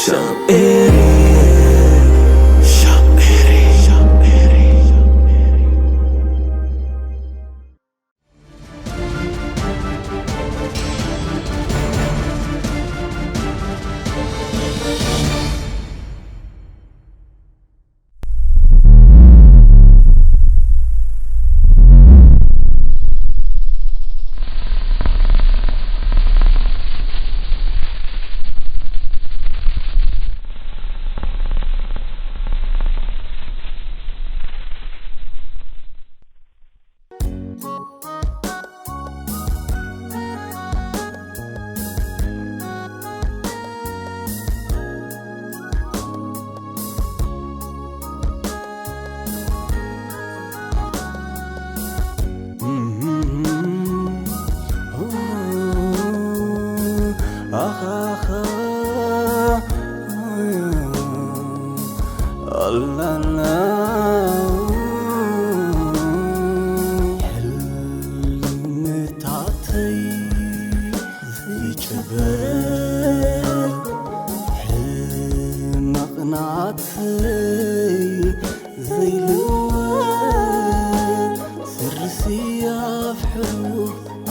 ሻምኤል፣ ሻምኤል፣ ሻምኤል። ሕልምታተይ ዘይጭበጥ ሕመቕናተይ ዘይልወጥ ስርሲ ኣፍሕሩ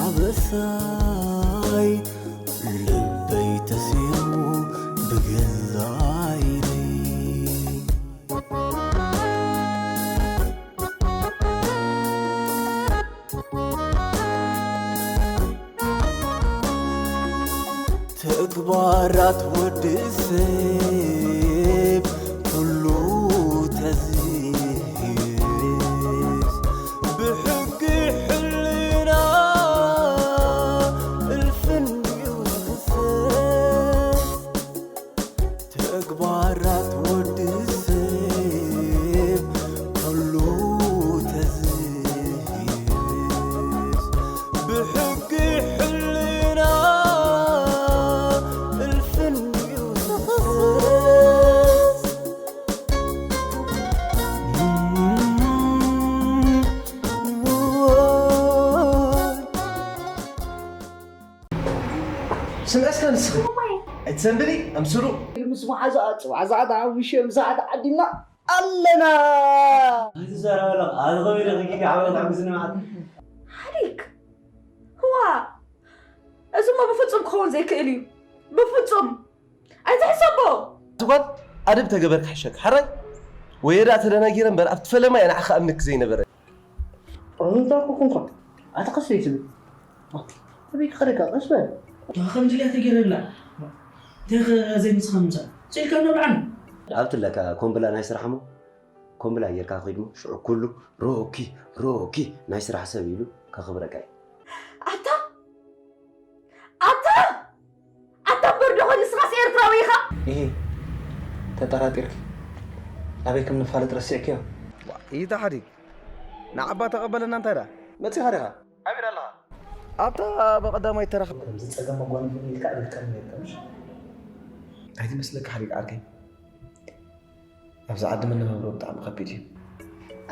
ኣበሳይ ልበይ ተሲሩ ብገዛይ ተግባራት ወዲ ሰብ ኩሉ ተዝህዝ ብሕጊ ሕልና እልፍን እዩ ዝኽሰስ። ተግባራት ወዲ ሰብ ኩሉ ተዝህዝ ብሕጊ ሕልና እልፍን እዩ ዝኽሰስ። ስምዒ እስከ ንስኺ ኣይትሰንብዲ ኣምስሉ። ምስ መሓዛኣ ጽባሕ ሰዓት ሓሙሽተ ምሳሕ ተዓዲምና ኣለና። ኣይትዛረብ ኣለኻ። ኣነ ኸመይ ኢለ ክጊጋ ዓወት ዓምስኒ መዓልቲ? ሓዲግ። ህዋ። እዚ እሞ ብፍጹም ክኸውን ዘይክእል እዩ። ብፍጹም። ኣይትሕሰቦ። እዛ ጓል ኣደብ ተገበርካ ሕሸክ። ሓራይ? ወየ ደኣ ተደናጊረ እምበር ኣብቲ ፈለማ እየ ንዓኻ ኣምንክ ዘይነበረ። ኣንታ እኮ ኮንካ ኣታ ቀስ ኣይትብል። ኣበይ ክኸደካ ቀስ በል። ከምዚ ኢላ ተገይረላ። እንታይ ከ ዘይምስኻ ምሳእ? ስኢልካ ነብዓን። ኣብቲ ለካ ኮምብላ ናይ ስራሕ እሞ ኮምብላ ጌርካ ከይድሞ ሽዑ ኩሉ ሮኪ ሮኪ ናይ ስራሕ ሰብ ኢሉ ከኽብረካ እዩ። ኣታ ኣታ ኣታ በርዶ ኾን ንስኻስ ኤርትራዊ ኢኻ? ኢሂ ተጠራጢርኪ ኣበይ ከም ንፋለጥ ረሲዕክዮ? ኢታ ሓዲግ ንዓባ ተቐበለና እንታይ ደኣ? መጺኻ ዲኻ? ኣበይ ኣለኻ? ኣብታ ብቐዳማይ ተራ ከምዚ ጸገም መጓነፊ ኢልካ ኣበልካኒ ነይርካ ምሽ? ኣይትመስለካ ሓዲግ ዓርከይ። ኣብዚ ዓዲ መነባብሮ ብጣዕሚ ከቢድ እዩ።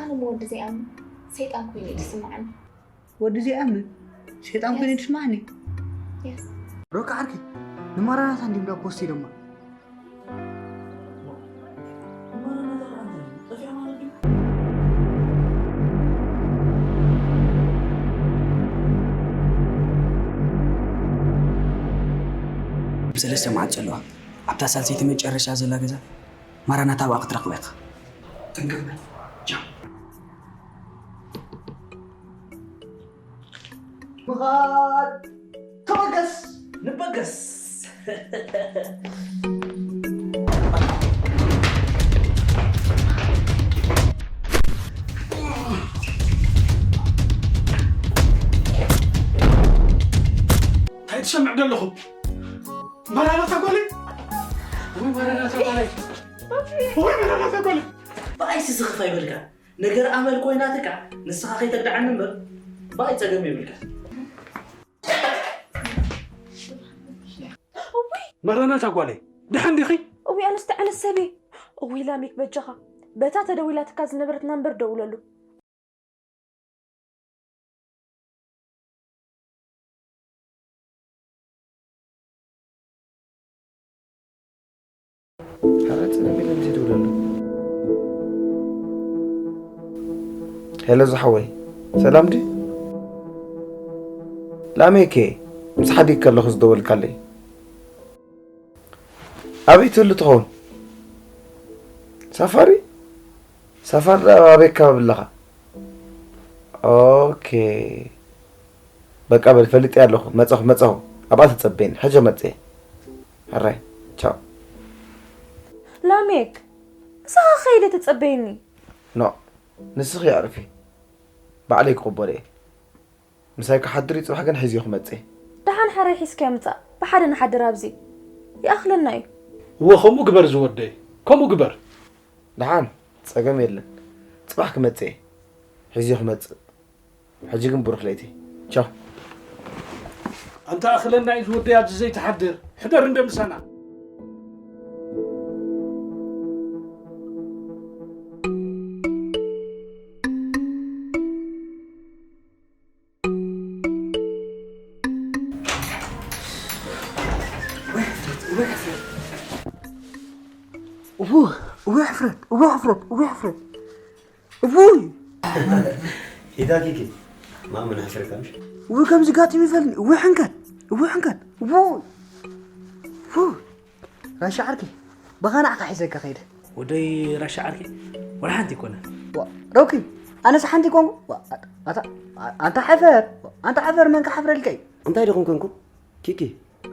ኣነ እሞ ወዲ ዘይኣምን ሰይጣን ኮይኑ እዩ ዝስምዓኒ። ወዲ ዘይኣምን ሰይጣን ኮይኑ እዩ ዝስምዓኒ። የስ። ሮካ ዓርከይ ንማራናታ እንዲም ዳ ፖስት ኢሎማ። ሰለስተ መዓልቲ ዘለዋ ኣብታ ሳልሰይቲ መጨረሻ ዘላ ገዛ ማራናታ ኣብኣ ክትረኽባ ኢኻ። ጥንቅቕ በል። ቻው። ምኻድ ተበገስ። ንበገስ። እንታይ ትሰምዕ ዘለኹም? መራራታ ጓለይ! ወይ መራራታ ጓለይ! ወይ መራራታ ጓለይ! ብኣይሲ ዝኽፋ ይበልካ። ነገር ኣመል ኮይናትካ ንስኻ ከይተግድዓኒ እምበር ብኣይ ጸገም የብልካ። መራናታ ጓለይ፣ ደሓን ዲኺ? እውይ ኣነስ ተዓነስ ሰበይ። እውይ ላሚክ በጃኻ። በታ ተደዊላትካ ዝነበረት ናምበር ደውለሉ። ሓራጽ ነቢል እንጂ ትብለሉ። ሄሎ ዝሓወይ፣ ሰላም ድዩ? ላሜኬ፣ ምስ ሓዲግ ከለኹ ዝደወልካለይ። ኣበይ ትህሉ ትኸውን? ሳፋሪ? ሳፋሪ ደኣ ኣበይ ከባቢ ኣለኻ? ኦኬ። በቃ በል፣ ፈሊጠ ኣለኹ። መጻኹ፣ መጻኹ። ኣብኣ ተጸበየኒ። ሕጂ መጽኤ። ሕራይ። ቻው። ላሜክ፣ ምሳኻ ከይደ ተጸበየኒ። ኖ፣ ንስኺ ኣዕርፊ። ባዕለይ ክቕበሎ እየ። ምሳይ ክሓድር እዩ፣ ጽባሕ ግን ሒዝዮ ክመጽእ እየ። ደሓን ሕራይ ሒዝካዮ ምጻእ። ብሓደ ንሓድር ኣብዚ። ይኣኽለና እዩ። እወ፣ ከምኡ ግበር ዝወደይ። ከምኡ ግበር። ደሓን፣ ጸገም የለን። ጽባሕ ክመጽእ እየ። ሒዝዮ ክመጽእ። ሕጂ ግን ብሩኽ ለይቲ። ቻው። ኣንታ ኣኽለና እዩ ዝወደይ፣ ኣብዚ ዘይትሓድር። ሕደር እንደ ምሳና። እውይ፣ እውይ፣ ሕፍረት፣ እውይ፣ ሕፍረት፣ እውይ፣ ሕፍረት፣ እውይ፣ ሕፍረት። እውይ! ሂታ ኪኪ፣ ማመን ኣሕፈረካ ምሽ? እውይ፣ ከምዚ ጋጢሙ ይፈልኒ። እውይ፣ ሕንከት! እውይ፣ ሕንከት! እውይ! ፉ! ራሻ ዓርከይ፣ ብኸናዕካ ሒዘካ ከይደ። ወደይ ራሻ ዓርከይ፣ ወላ ሓንቲ ኣይኮነን። ዋ፣ ሮኪ፣ ኣነስ ሓንቲ ኮንኩ? ዋ፣ ኣታ፣ ኣንታ ሓፈር! ኣንታ ሓፈር፣ መን ክሓፍረልካ እዩ? እንታይ ደኹም ኮንኩ? ኪኪ፣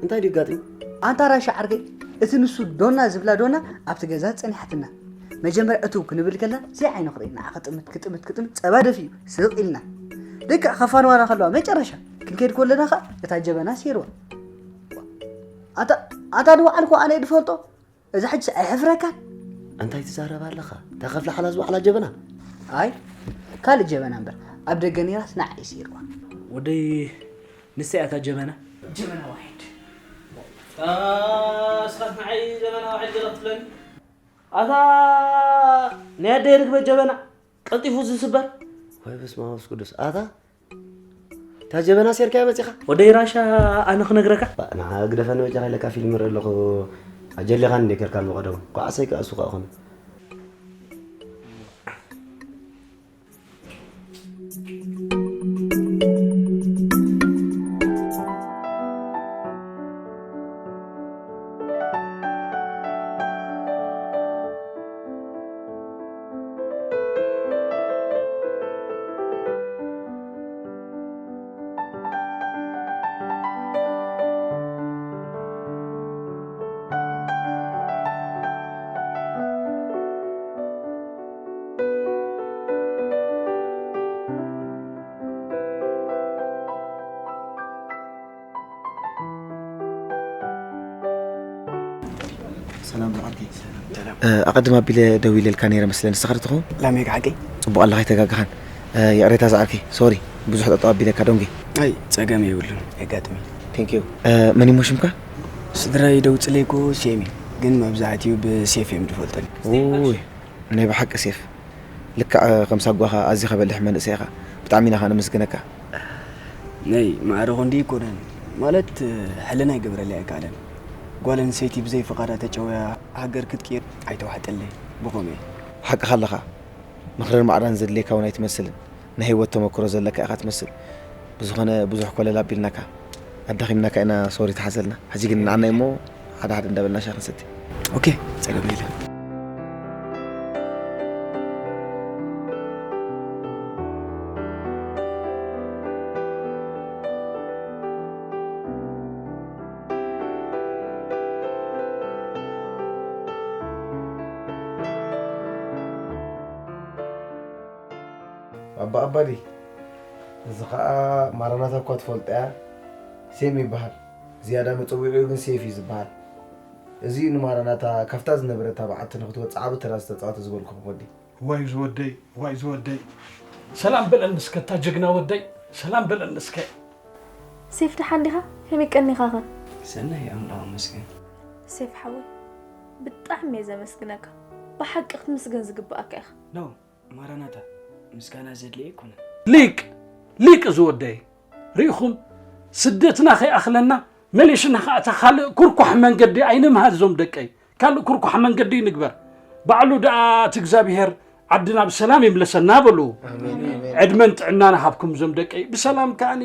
እንታይ ድዩ ኣጋጢሙ? ኣንታ ራሻ ዓርከይ፣ እቲ ንሱ ዶና ዝብላ ዶና ኣብቲ ገዛ ጸኒሓትና። መጀመርያ እትው ክንብል ከለና፣ ዘይዓይኑ ክርኢ ንዓ ክጥምት፣ ክጥምት፣ ክጥምት፣ ጸባ ደፊኡ፣ ስቕ ኢልና። ልክዕ ከፋንዋና ከለዋ፣ መጨረሻ ክንከይድ ከለና ኸኣ፣ እታ ጀበና ሰይርዋ። ኣታ፣ ኣታ ንባዕልኩ ኣነ ድፈልጦ፣ እዚ ሕጅስ ኣይሕፍረካን? እንታይ ትዛረብ ኣለኻ? እታ ከፍላ ሓላ ዝወዓላ ጀበና? ኣይ፣ ካልእ ጀበና እምበር፣ ኣብ ደገ ነይራስ ንዓ እዩ ሰይርዋ። ወደይ ንሳ እያ እታ ጀበና። ጀበና ዋሒድ። ኣታ እስኻስ ንዓይ ጀበና ዋሒድ ገለ ክትብለኒ? ኣታ ናይ ኣደይ ርግበ ጀበና ቀልጢፉ ዝስበር። ወይ በስመ ኣብ ወመንፈስ ቅዱስ። ኣታ እታ ጀበና ሴርካያ መጺኻ? ወደይ ራሻ ኣነ ክነግረካ? ባ፣ ንዓ ግደፈኒ በጃኻ ኢለካ ፊልም እርኢ ኣለኹ። ኣጀሊኻኒ እንደ ከርካ ኣሎ ቀደሙ። ኳዕሰይ ከኣ እሱ ከኣ ኾነ። ሰላም ዝዓርከይ። እ፣ ኣቐድም ኣቢለ ደዊለልካ ነይረ መስለኒ፣ ንስኻ ዶ ትኸውን? ላሜክ ሓቀይ። ጽቡቕ ኣለኻ፣ ኣይተጋገኻን። እ፣ ይቕሬታ ዝዓርከይ፣ ሶሪ፣ ብዙሕ ጠጠው ኣቢለካ ዶንጌ። ኣይ፣ ጸገም የብሉን፣ የጋጥም እዩ። ቴንክ ዩ። እ፣ መን እሞ ሽምካ? ስድራይ ደውጽለይ እኮ ሴም እዩ፣ ግን መብዛሕትኡ ብሴፍ እዮም ዝፈልጡኒ። ውይ፣ ናይ ብሓቂ ሴፍ። ልክዕ ከም ሳጓኻ ኣዚኻ በሊሕ መንእሰይ ኢኻ። ብጣዕሚ ኢና ኸኣ ነመስግነካ። ነይ ማዕረ ክንዲ ኣይኮነን፣ ማለት ሕልና ይገብረለይ ኣይከኣለን። ጓል ኣንስተይቲ ብዘይ ፍቓዳ ተጨውያ ሃገር ክትቅይር ኣይተዋሕጠለይ። ብኸመይ? ሓቅኻ ኣለኻ። ምኽርን ማዕዳን ዘድልየካ እውን ኣይትመስልን። ናይ ህይወት ተመክሮ ዘለካ ኢኻ ትመስል። ብዝኾነ ብዙሕ ኮለል ኣቢልናካ። ኣዳኺምናካ ኢና፣ ሶሪ ተሓዘልና። ሕጂ ግን ንዓናይ እሞ ሓደ ሓደ እንዳበልና ሻሂ ክንሰቲ። ኦኬ፣ ጸገም የለን። ኣባ ኣባዲ፣ እዚ ኸኣ ማራናታ እኳ ትፈልጦ እያ፣ ሴም ይበሃል። ዝያዳ መጸውዒኡ ግን ሴፍ እዩ ዝበሃል። እዚ እዩ ንማራናታ ካብታ ዝነበረታ በዓቲ ንኽትወጽእ ዓቢ ተራ ዝተጻወተ ዝበልኩኹም ወዲ። ዋይ ዝወደይ፣ ዋይ ዝወደይ። ሰላም በለኒ እስከ እታ ጀግና ወደይ፣ ሰላም በለኒ እስከ። ሴፍ ደሓን ዲኻ? ከመይ ቀኒኻኸ? ሰናይ ኣምላኽ ይመስገን። ሴፍ ሓወይ፣ ብጣዕሚ እየ ዘመስግነካ። ብሓቂ ክትምስገን ዝግብኣካ ኢኻ። ኖ፣ ማራናታ፣ ምስጋና ዘድልዮ ኣይኮነን። ሊቅ፣ ሊቅ ዝወደይ፣ ርኢኹም፣ ስደትና ከይኣኽለና፣ መሊሽና ኸኣ እታ ካልእ ኩርኳሕ መንገዲ ኣይንምሃር እዞም ደቀይ። ካልእ ኩርኳሕ መንገዲ ንግበር። ባዕሉ ደኣ እቲ እግዚኣብሔር ዓድና ብሰላም ይምለሰና በሉ። ዕድመን ጥዕናን ሃብኩም እዞም ደቀይ። ብሰላም ከኣኒ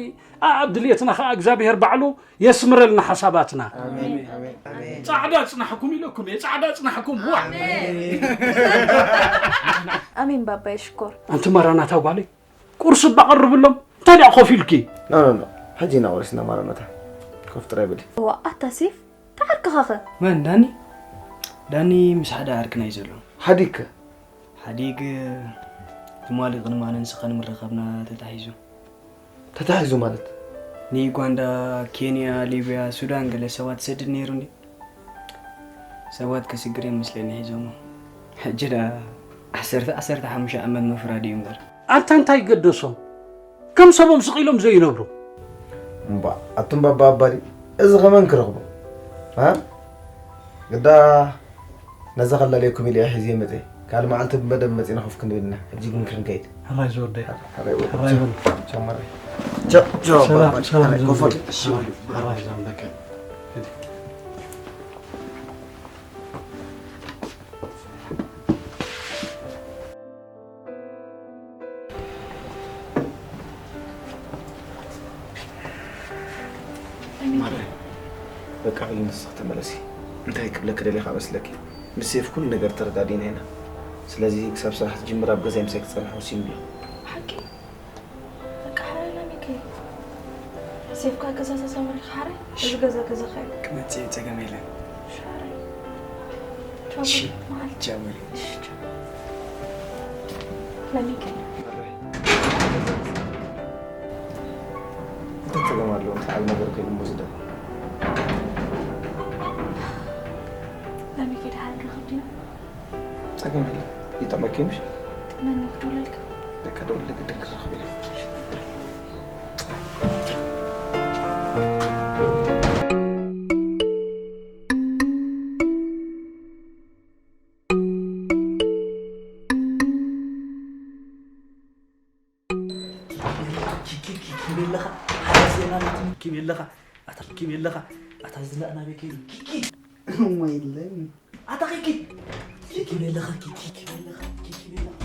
ኣብ ድልየትና ከኣ እግዚኣብሔር ባዕሉ የስምረልና ሓሳባትና። ጻዕዳ ጽናሕኩም ኢለኩም እየ፣ ጻዕዳ ጽናሕኩም። ዋ! ኣሜን ባባይ ሽኮር። ኣንቲ ማራናታ ጓለይ፣ ቁርሲ እባ ቀርብሎም። እንታይ ደኣ ኮፍ ኢልኪ? ኖ ኖ ኖ፣ ሕጂ ኢና ወሪስና ማራናታ። ኮፍ ጥራይ በሊ። እዋ ኣታ ሴፍ፣ ተዓርክኻኸ? መን ዳኒ? ዳኒ ምስ ሓደ ዓርክና እዩ ዘሎ። ሓዲግከ? ሓዲግ ትማሊ ቅድሚ ኣነ ንስኻ ንምርኻብና ተታሒዙ። ተታሒዙ ማለት? ንዩጋንዳ፣ ኬንያ፣ ሊብያ፣ ሱዳን ገለ ሰባት ይሰድድ ነይሩ እንዲ ሰባት ከስግር እዮም መስለኒ ሒዞሞ። ሕጂ ደኣ ዓሰርተ ዓሰርተ ሓሙሽተ ዓመት ምፍራድ እዩ እምበር። ኣንታ እንታይ ገደሶም? ከም ሰቦም ስቕ ኢሎም ዘይነብሩ። እምባ ኣቱም ባባ ኣባዲ እዚ ኸመን ክረኽቦ? ሃ? ግዳ ነዛ ከላለየኩም ኢለ እየ ሒዘ መፀ። ካልእ መዓልቲ ብመደብ መፂና ኮፍ ክንብል ኢና። ሕጂ ግን ክንከይድ። ሕራይ ዝወደይ። ሕራይ ወዲ። ሕራይ በል። ቻው ማራይ። ቻው፣ ቻው፣ ሰላም፣ ባባ። ሰላም ሕራይ፣ ኮፍ ዝወደይ። በል። እሺ፣ በሉ። ሕራይ ዘምለከ። ማረ፣ በቃ በይ ንስኺ ተመለሲ። እንታይ ክብለኪ ደሊኻ መስለኪ? ምስ ሴፍ ኩሉ ነገር ተረዳዲእና ኢና። ስለዚ ክሳብ ስራሕ ትጅምር ኣብ ገዛይ ምሳይ ክጸንሕ ወሲኑ ኣሎ። ሓቂ? በቃ ሓራይ ላሚከይ። ሴፍካ ገዛ ተሰማሪኻ ሓራይ? እዚ ገዛ ገዛኻ እዩ። ክመጽእ እዩ፣ ጸገም የለን። እሺ ሓራይ። ቻው እሺ፣ በል፣ መዓልቲ። ቻው በል። እሺ፣ ቻው። ላሚከይ። እንታይ ጸገም ኣለዎ? እንታይ ዓቢ ነገር ኮይኑ እሞ ዝደ ላሚከይ፣ ደሓር ንረኽብ ዲና? ጸገም የለን። ይጠቕመኪ ምሽ? ጥዕናኒ ክድውለልካ። በቃ ደውል፣ ግድን ክረኽብ ኢለ። ኪኪ ኪኪ በለኻ ሓደ ዜና ኪኪ በለኻ ኣታ ኪኪ በለኻ ኣታ ዝላእ ናበይ ከይዱ ኪኪ እሞ የለን ኣታ ኪኪ ኪኪ በለኻ ኪኪ ኪኪ በለኻ ኪኪ በለኻ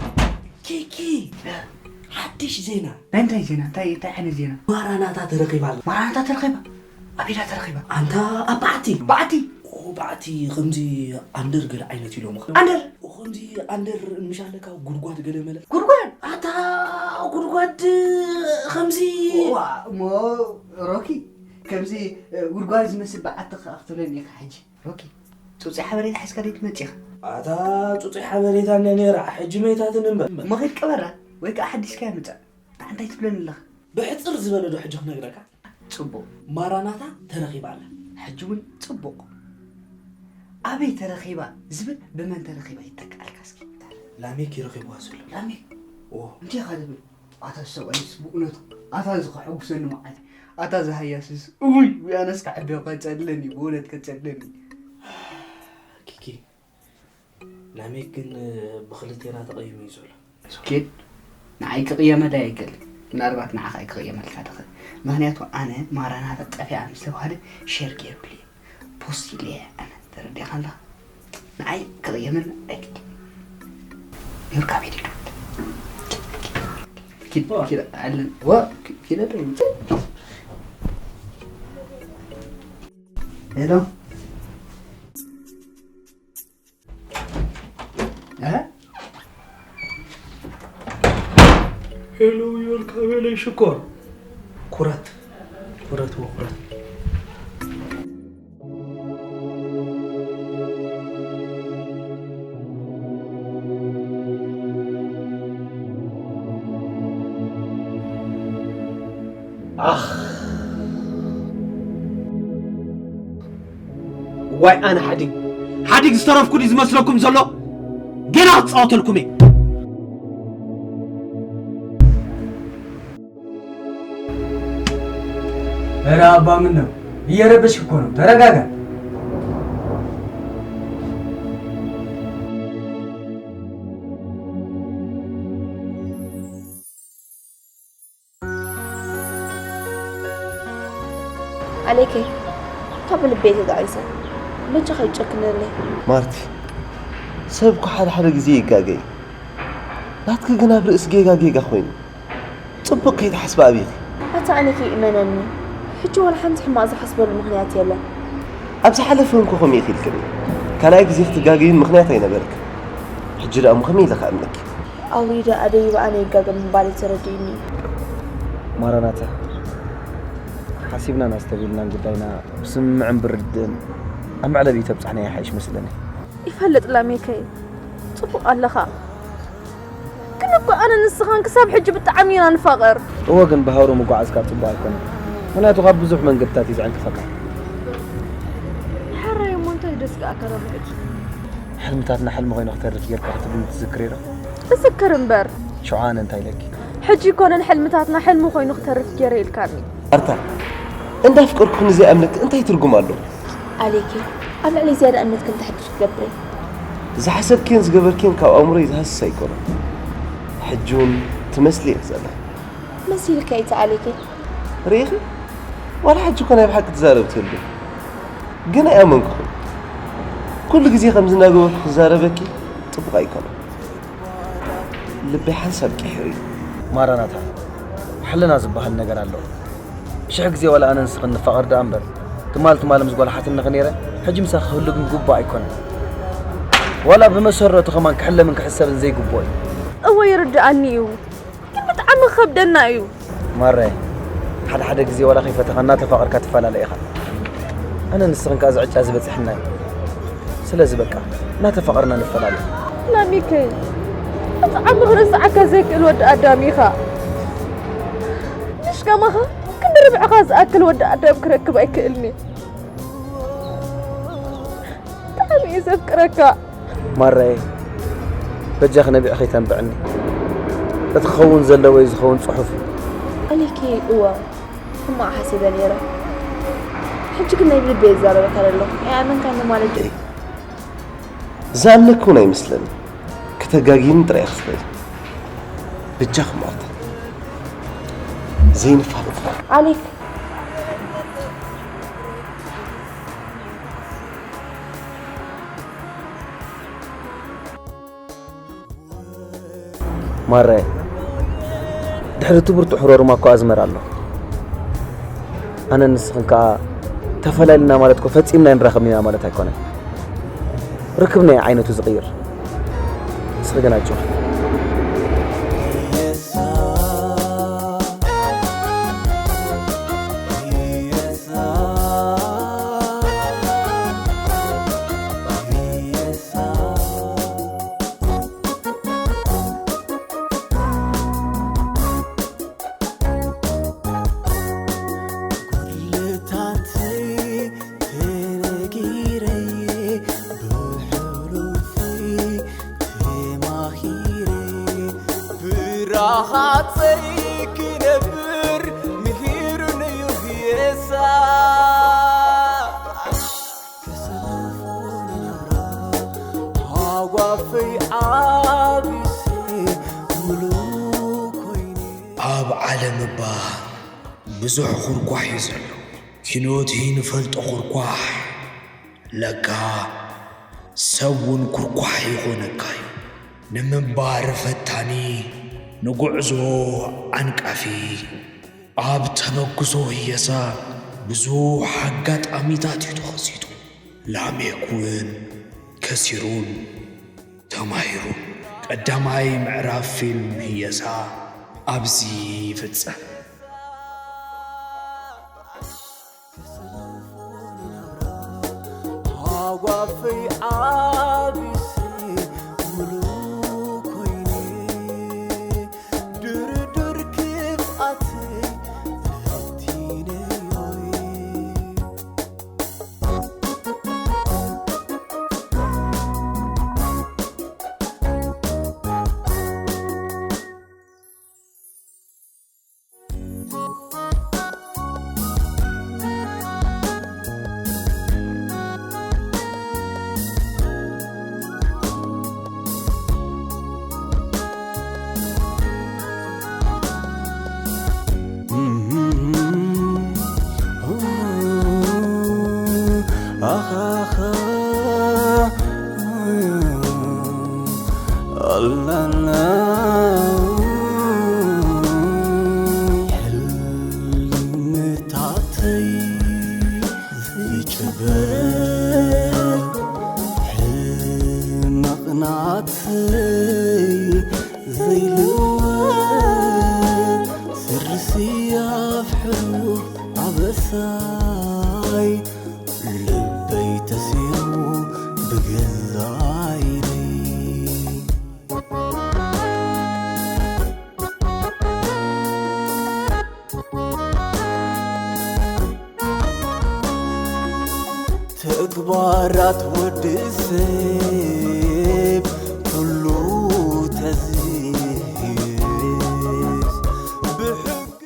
ኪኪ ሓድሽ ዜና ናይ እንታይ ዜና እንታይ እንታይ ዓይነት ዜና ማራናታ ተረኺባ ኣላ ማራናታ ተረኺባ ኣበይ ድያ ተረኺባ ኣንታ ኣብ በዓቲ በዓቲ ኦ በዓቲ ከምዚ ኣንደር ገለ ዓይነት ኢሎምኻ ኣንደር ከምዚ ኣንደር ምሽ ኣለካ ጉድጓድ ገለ መለ ጉድጓድ ኣታ ጉድጓድ ከምዚ እዋ እሞ ሮኪ ከምዚ ጉድጓድ ዝመስል በዓቲ ከኣ ክትብለኒ ኢኻ ሕጂ ሮኪ ፁፁይ ሓበሬታ ሒዝካ ደይ ትመፅእ ኢኻ ኣታ ፁፁይ ሓበሬታ እነ ነይራ ሕጂ መይታትን እምበር እሞ ኸይድ ቀበራ ወይ ከዓ ሓዲስካዮ ምፃእ እንታይ ትብለኒ ኣለኻ ብሕፅር ዝበለ ዶ ሕጂ ክነግረካ ጽቡቕ። ማራናታ ተረኺባ ኣላ። ሕጂ እውን ጽቡቕ። ኣበይ ተረኺባ ዝብል ብመን ተረኺባ ይተክኣልካ እስኪ። ላሜክ እዩ ረኺብዋ ዘሎ። ላሜክ? እዎ። እንታይ ኢኻ ትብል? ኣታ ሰብኣይስ ብእውነቱ ኣታ እዚ ከሐጉሰኒ መዓት ኣታ እዚ ሃያስስ እውይ ኣነስ ከዕብዮ ከጸልለኒ ብእውነት ከጸልለኒ። ኪኪ ላሜክ ግን ብኽልቴና ተቐይሙ እዩ ዘሎ። ኪድ ንዓይ ክቕየመለይ ኣይክእልን። ምናልባት ንዓኻ እዩ ክቕየመልካ ዝኽእል። ምኽንያቱ ኣነ ማራናታ ጠፊኣ ምስ ተባህለ ሼር ገይሩለይ እዩ። ፖስት ኢለየ ኣነ። ተረዲእካ ኣለኻ? ንዓይ ክቕየመኒ ኣይክእልን። ኑርካ ቤት ሂዱ። ኪድ ኪድ ኣለን ወ ኪድ ሄሎ ሄሎ ዮርካ በለይ ሽኮር ኩራት ኩራት ወኩራት ኣኽ ዋይ ኣነ ሓዲግ ሓዲግ ዝተረፍኩ ድዩ ዝመስለኩም ዘሎ? ገና ክፃወተልኩም እየ። ኧረ ኣባ ምን ነው እየረበሽክ እኮ ነው። ተረጋጋ። ኣሌከይ ካብ ልበይ ተጣቒሰ በጃኻ ይጨክነለይ። ማርቲ፣ ሰብ እኮ ሓደ ሓደ ግዜ ይጋገ እዩ። ናትኪ ግን ኣብ ርእሲ ጌጋ ጌጋ ኮይኑ። ጽቡቕ ከይትሓስቢ ኣቢኺ። ኣታ ኣሌክ፣ እመነኒ፣ ሕጂ ዋላ ሓንቲ ሕማቕ ዝሓስበሉ ምኽንያት የለን። ኣብ ዝሓለፈ እውን ከምኡ ኢኺ ኢልክኒ። ካልኣይ ግዜ ክትጋገይን ምኽንያት ኣይነበርክን። ሕጂ ደኣ እሞ ከመይ ኢለ ክኣምነኪ? ኣውሪደ ኣደይበ ኣነ ይጋገ ምባለይ ተረዲእኒ እዩ። ማራናታ፣ ሓሲብናን ኣስተብሂልናን ጉዳይና ብስምምዕን ብርድእን ኣብ መዕለቢ ተብጻሕናዮ ይሓይሽ መስለኒ። ይፈልጥ ላሜከይ፣ ጽቡቕ ኣለኻ። ግን እኮ ኣነ ንስኻን ክሳብ ሕጂ ብጣዕሚ ኢና ንፋቐር። እወ ግን ብሃውሪ ምጉዓዝካ ጽቡቕ ኣይኮነን። ምኽንያቱ ካብ ብዙሕ መንገድታት እዩ ዘዕንቅፈካ። ሕራይ እሞ እንታይ ደስግኣካ ዶ ብሕጂ? ሕልምታትና ሕልሚ ኮይኑ ክተርፍ ጌርካ ክትብልኒ ትዝክሪ ዶ? እዝክር እምበር። ሽዑ ኣነ እንታይ ኢለኪ? ሕጂ ኣይኮነን ሕልምታትና ሕልሚ ኮይኑ ክተርፍ ጌረ ኢልካኒ። ኣርታ እንዳፍቀርኩ ንዘይኣምነኪ እንታይ ትርጉም ኣለዎ? ኣሌኪ፣ ኣብ ልዕሊ ዝያዳ እምነት ከም ተሕድስ ክገብር እየ። ዝሓሰብክዮን ዝገበርክዮን ካብ ኣእምሮይ ዝሃስስ ኣይኮነን። ሕጂ እውን ትመስሊ ኢኺ ዘለኺ። መሲልካ እዩ እቲ ኣሌኪ። ርኢኺ? ዋላ ሕጂ እኮ ናይ ብሓቂ ትዛረቢ ትህሉ። ግን ኣይኣመንኩኹን። ኩሉ ግዜ ከምዚ እናገበርኩ ክዛረበኪ ጽቡቕ ኣይኮነን። ልበይ ሓንሳብ ቂሒሩ እዩ። ማራናታ፣ ሕልና ዝበሃል ነገር ኣሎ። ሽሕ ግዜ ዋላ ኣነ ንስኽን ንፋቐር ደኣ እምበር፣ ትማል ትማል ምስ ጓል ሓትንኺ ነይረ፣ ሕጂ ምሳኺ ክህሉ ግን ግቡእ ኣይኮነን። ዋላ ብመሰረቱ ከማን ክሕለምን ክሕሰብን ዘይግብኦ እዩ። እወ ይርድኣኒ እዩ፣ ግን ብጣዕሚ ክኸብደና እዩ። ማራይ፣ ሓደ ሓደ ግዜ ዋላ ከይፈተኻ እናተፋቐርካ ትፈላለ ኢኻ። ኣነ ንስኽን ከኣ እዚ ዕጫ ዝበጽሐና እዩ። ስለዚ በቃ እናተፋቐርና ንፈላለ። ላሚከይ፣ ብጣዕሚ ክርስዓካ ዘይክእል ወዲ ኣዳም ኢኻ። ምሽ ከማኻ ክንዲ ርብዕኻ ዝኣክል ወዲ ኣዳም ክረክብ ኣይክእልኒ። ብጣዕሚ እየ ዘፍቅረካ። ማራየ፣ በጃኺ ነቢዕኺ ተንብዕኒ። እቲ ክኸውን ዘለዎ እዩ ዝኸውን ጽሑፍ እዩ። ኣሌኪ፣ እወ፣ ሕማቕ ሓሲበ ነይረ። ሕጂ ግን ናይ ብልበይ ይዛረበካ ዘለኹ። ኣይኣመንካኒ ማለት ድዩ? ዝኣምነኪ እውን ኣይመስለኒ። ክተጋግይኒ ጥራይ ኢኺ ትኽእሊ። በጃኺ ማርታ፣ ዘይንፋለጥ። ኣሌክ፣ ማራይ፣ ድሕሪ እቲ ብርቱዕ ሕሮርማ እኮ ኣዝመራ ኣሎ። ኣነን ንስኽን ከኣ ተፈላሊና ማለት እኮ ፈጺምና ኣይንራኸብን ኢና ማለት ኣይኮነን። ርክብና እዩ ዓይነቱ ዝቕይር። ንስኺ ግን ኣጆኺ። ኣብ ዓለም እባ ብዙሕ ኩርኳሕ እዩ ዘሎ። ኪኖት ንፈልጦ ኩርኳሕ ለካ ሰብ እውን ኩርኳሕ ይኾነካ እዩ። ንምንባር ፈታኒ፣ ንጉዕዞ ዓንቃፊ። ኣብ ተበግሶ ህየሳ ብዙሕ ኣጋጣሚታት እዩ ተኸሲቱ። ላሜክ እውን ከሲሩን ተማሂሩን። ቀዳማይ ምዕራፍ ፊልም ህየሳ ኣብዚ ይፍጸም። ዘይልወጥ ስርሲ ኣፍሕሩ ኣበሳይ ልበይ ተሲሩ ብገዛይ ተግባራት ወዲ ሰብ ኩሉ ተዝህስ ብሕጊ